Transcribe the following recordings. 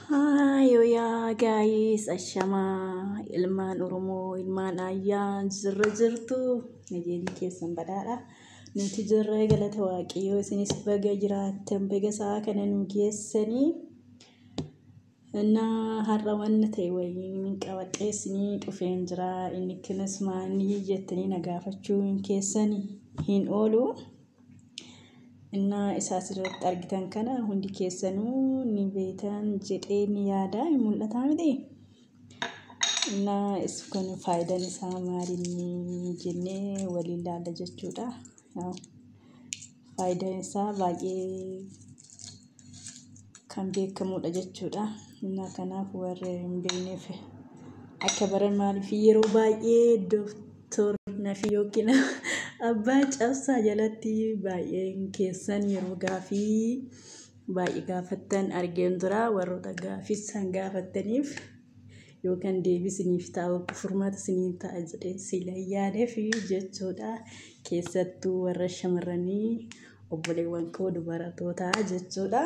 Haayoo guys, ashamaa ilmaan Oromoo, ilmaan ayyaa jirra jirtu, nageenyi keessan badhaadha. Nuti jirra, galata Waaqayyoo. Isinis baga jiraattan, baga sa'a kana nu geessanii. Innaa har'a wanna ta'e wayiin qabadhee isinii dhufeen jira. Inni kunis maanii jettanii na gaafachuun keessan hin oolu. Innaa isa asirratti argitan kana hundi keessanuu ni beektan jedhee ni yaada. Hin mul'ataa miti? Innaa kun faayidaan isaa maalinni jennee waliin ilaalla jechuudha. Faayidaan isaa baay'ee kan beekamudha jechuudha. Innaa kanaaf warri hin beekneef akka baran, maaliif yeroo baay'ee Dooktor Nafi yookiin Abbaa Cabsaa jalatti baay'een keessan yeroo gaafii baay'ee gaafattan argeen jira. Warroota gaafii san gaafattaniif yookaan deebii isiniif ta'a, furmaata isiniif ta'a jedhee sila yaadeef jechuudha. Keessattuu warra shamarranii, obboleewwan koo dubartootaa jechuudha.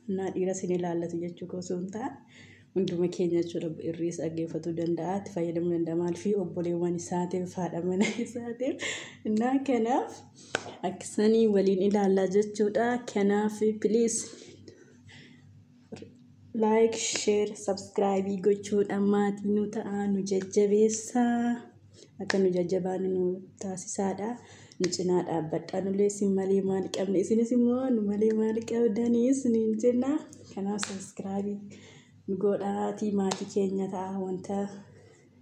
Innaa dhiira isin ilaallatu jechuu koo osoo hin taane, hunduma keenya jechuudha. Irriis dhaggeeffatuu danda'a, itti fayyadamuu danda'a. Maaliif obboleewwan isaatiif, haadha mana isaatiif. Innaa kanaaf akkasanii waliin ilaallaa jechuudha. Kanaaf please like, share, subscribe gochuudhaan maatii nu ta'a, nu jajjabeessaa, akka nu jajjabaannu nu taasisaadha. Nu cinaa dhaabbadhaa, nullee isin malee maal qabna, isinis immoo nu malee maal qabdanii isiniin jenna. Kanaaf subscribe nu godhaatii maatii keenya ta'a. Wanta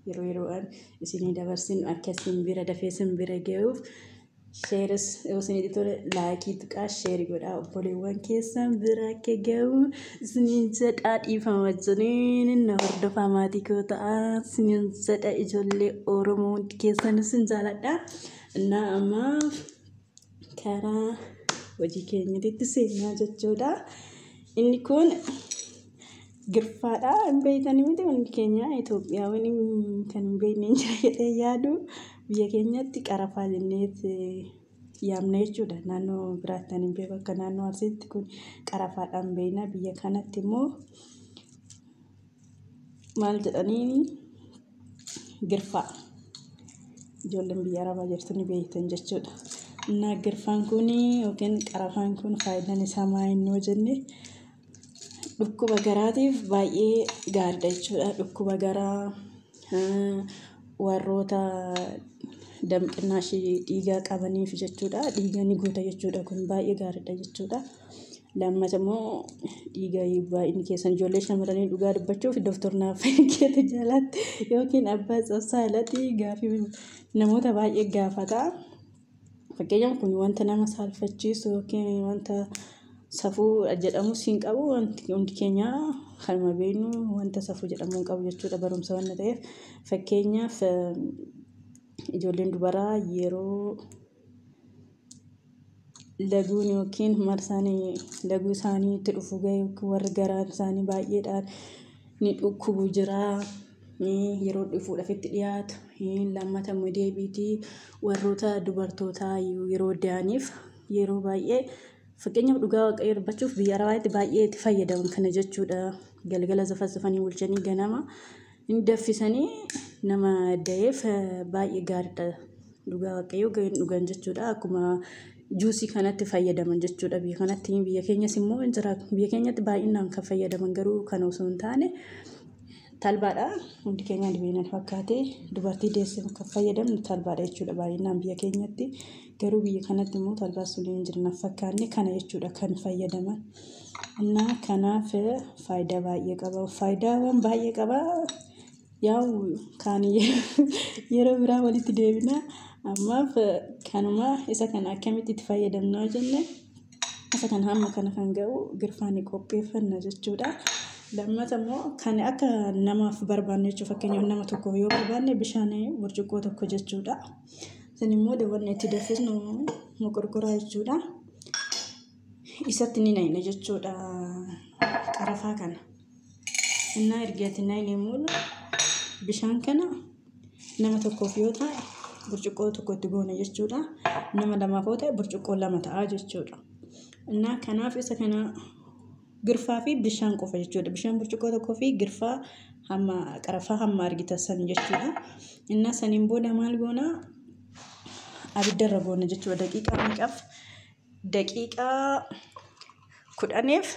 yeroo yeroodhaan isinii dabarsinu akka isin bira dafee isin bira ga'uuf, shareis yoo isinitti tole like tuqaa, share godhaa, obboleewwan keessan bira akka ga'u isiniin jedhaa. Dhiifama wajjiniin na hordofaa, maatii koo ta'a isiniin jedha. Ijoollee Oromoo hundi keessan isin jaaladha. Innaa ammaaf karaa hojii keenyatti seenaa jechuudha. Inni kun girfaadha. Hin beektanii miti? Hundi keenya Itoophiyaawwan kan hin beekne hin jira jedhee yaadu. Biyya keenyatti qarafaa jenneet yaamna jechuudha. Naannoo biraatti ani hin beeku, akka naannoo Arsiitti kun qarafaadhaan beekna. Biyya kanatti immoo maal jedhanii? Girfaa. Ijoolleen biyya Arabaa jirtu ni beektan jechuudha. Innaa girfaan kun yookiin qarafaan kun faayidaan isaa maal inni yoo jenne, dhukkuba garaatiif baay'ee gaariidha jechuudha. Dhukkuba garaa, warroota damqinnaashii dhiigaa qabaniif jechuudha. Dhiiga ni guuta jechuudha. Kun baay'ee gaariidha jechuudha. Lammata immoo dhiiga baay'inni keessan ijoollee shamarranii, dhugaa dubbachuuf Dooktor Naafeekeetu jalatti yookiin Abbaa Cabsaa jalatti gaafii namoota baay'ee gaafata. Fakkeenyaaf kun wanta nama saalfachiisu yookiin wanta safuu jedhamus hin qabu. Wanti hundi keenya kanuma beeknu, wanta safuu jedhamu hin qabu jechuudha, barumsa waan ta'eef. Fakkeenyaaf ijoolleen dubaraa yeroo Laguun yookiin marsaan laguu isaanii itti dhufu gahe warri garaan isaanii baay'eedhaan ni dhukkubu jira. Yeroo dhufuudhaaf itti dhiyaatu lammata immoo deebiitii warroota dubartootaa yeroo da'aniif yeroo baay'ee fakkeenyaaf dhugaa Waaqayyoo dubbachuuf biyya Arabaatti baay'ee itti fayyadaman kana jechuudha. Galgala zafazafanii bulchanii ganama hin danfisanii nama da'eef baay'ee gaariidha. Dhugaa Waaqayyoo dhugan jechuudha. Akkuma juusii kanatti fayyadaman jechuudha. Biyya kanatti biyya keenyas immoo hin jira. Biyya keenyatti baay'inaan kan fayyadaman garuu kana osoo hin taane talbaadha. Hundi keenya dibeenan fakkaate dubartii deesse kan fayyadamnu talbaadha jechuudha baay'inaan biyya keenyatti. Garuu biyya kanatti immoo talbaa sun hin jiru natti fakkaanne kana jechuudha kan fayyadaman. Innaa kanaaf faayidaa baay'ee qaba. Faayidaawwan baay'ee qaba. Yaa'u kaan yeroo biraa walitti deebina. Ammaaf kanuma isa kana akkamitti itti fayyadamna yoo jenne isa kana hamma kana kan ga'u girfaan qopheeffanna jechuudha. Lammata immoo kan akka namaaf barbaanne jechuudha. Fakkeenyaaf nama tokkoof yoo barbaanne bishaan burcuqqoo tokko jechuudha. Isin immoo wanni itti danfisnu moqorqoraa jechuudha. Isatti ni naqna jechuudha qarafaa kana. Innaa erga itti naqne immoo bishaan kana nama tokkoof yoo ta'e burcuqqoo tokko itti goona jechuudha. Nama lamaaf yoo ta'e burcuqqoo lama ta'a jechuudha. Innaa kanaaf isa kana girfaa fi bishaan qofa jechuudha. Bishaan burcuqqoo tokkoo fi girfaa hamma qarafaa hamma argitan san jechuudha. Innaa saniin booda maal goona? Abiddarra goona jechuudha. Daqiiqaa meeqaaf? Daqiiqaa 10f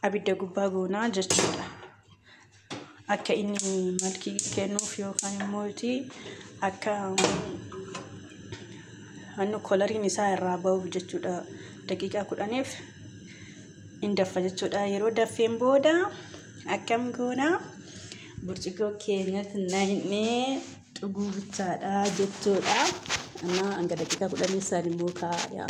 abidda gubbaa goonaa jechuudha. Akka inni malkii kennuuf yookaan immoo akka koloriin isaa irraa bahuuf jechuudha. Daqiiqaa 10f hin daffa jechuudha. Yeroo daffeen booda akkam goonaa? Burcuqqoo keenyatti naqnee dhuguu bichaadha jechuudha. Amma hanga daqiiqaa 10 isaan immoo kaa'a.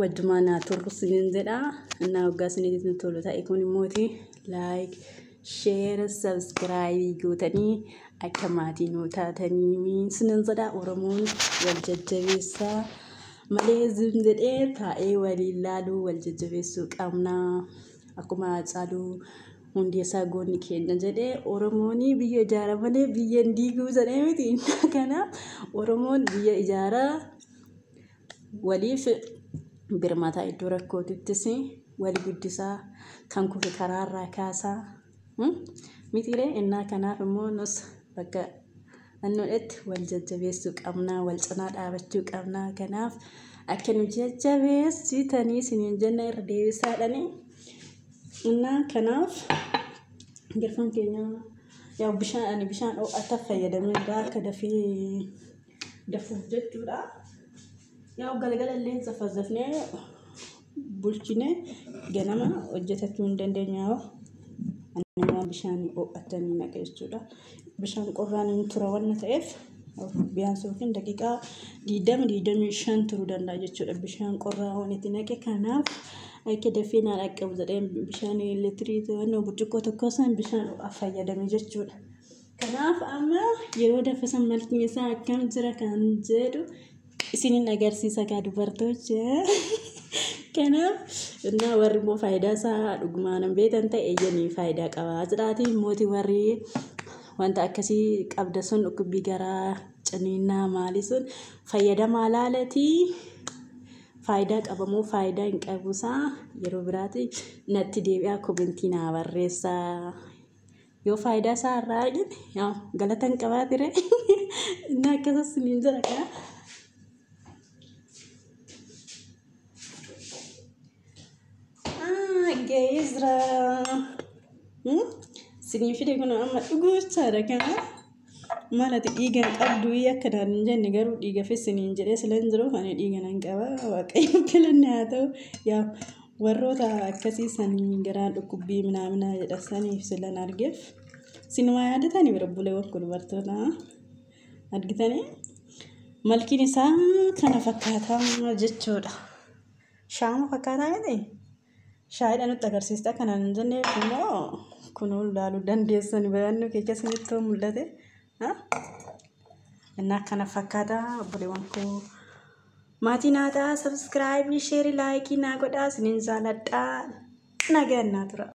Wajjumaan haa turru isiniin jedha. Innaa waggaa isinitti tolu ta'e kun immooti like, share, subscribe gootanii akka maatii nuu taatanii isiniin jedha. Oromoon wal jajjabeessaa malee zim jedhee taa'ee waliin laaluu wal jajjabeessuu qabna. Akkuma Haacaaluu Hundeessaa goonni keenya jedhee Oromoon biyya ijaara malee biyya hin diiguu jedhee miti. Kanaaf Oromoon biyya ijaaraa waliif birmataa iddoo rakkootittis wal guddisaa kan kufe karaarraa kaasaa mitiiree. Innaa kanaaf immoo nus bakka annuudhetti wal jajjabeessuu qabnaa, wal cinaa dhaabachuu qabnaa. Kanaaf akka nu jajjabeessitanii isiniin jenna irra deebisaadhani. Innaa kanaaf girfaan keenya yaa bishaan ani bishaan ho'ataa fayyadamee jira akka dafee dafuuf jechuudha. Yaa galgala illee zafazafnee bulchinee ganama hojjetachuu hin dandeenya. Ani immoo bishaan ho'atanii naqa jechuudha. Bishaan qorraan hin tura waan ta'eef biyyaansi yookiin daqiiqaa 20 25 turuu danda'a jechuudha. Bishaan qorraa waan itti naqe kanaaf akka dafee naa dhaqqabu jedhee bishaan leetirii burcuqqoo tokko san bishaan ho'aa fayyadame jechuudha. Kanaaf amma yeroo danfisan malkiin isaa akkam jira kan jedhu isiniin agarsiisa gaa dubartoota. Kanaaf innaa warri immoo faayidaa isaa dhugumaan hin beektan ta'e eeyyanii faayidaa qaba jedhaatii mootii warri wanta akkasii qabda sun dhukkubbii garaa ciniinnaa maalii sun fayyadamaa laalatii faayidaa qaba moo faayidaa hin qabuusaa yeroo biraati natti deebi'aa komentii naa barreessaa. Yoo faayidaa isaa irraa argite galata hin qabaatire inni akkasas niin jedha kaa. Ga'ee jira. Sinii fide kun amma dhuguu jechaadha kana. Maal ati dhiiga hin qabdu akka naan hin jenne garuu dhiiga fi siniin jedhee sila hin jiru ani dhiiga nan qaba Waaqayyo galanni haa ta'u. Yaa warroota akkasii sanii garaan dhukkubbii minaaminaa jedha saniif silan argeef sinumaa yaadatanii bira buleewwan kun dubartoota argitanii malkiin isaa kana fakkaataa jechuudha. Shaama fakkaataa miti? Shaayiidha nutti agarsiista kanaan hin jenneef immoo kunuu ilaaluu dandeessan bayannoo keessa isinitti mul'ate. Innaa kana fakkaataa obboleewwan koo. Maatii naa ta'aa, subscribe, share, like naa godhaa. Isiniin jaaladhaa. Nagaan naa tura.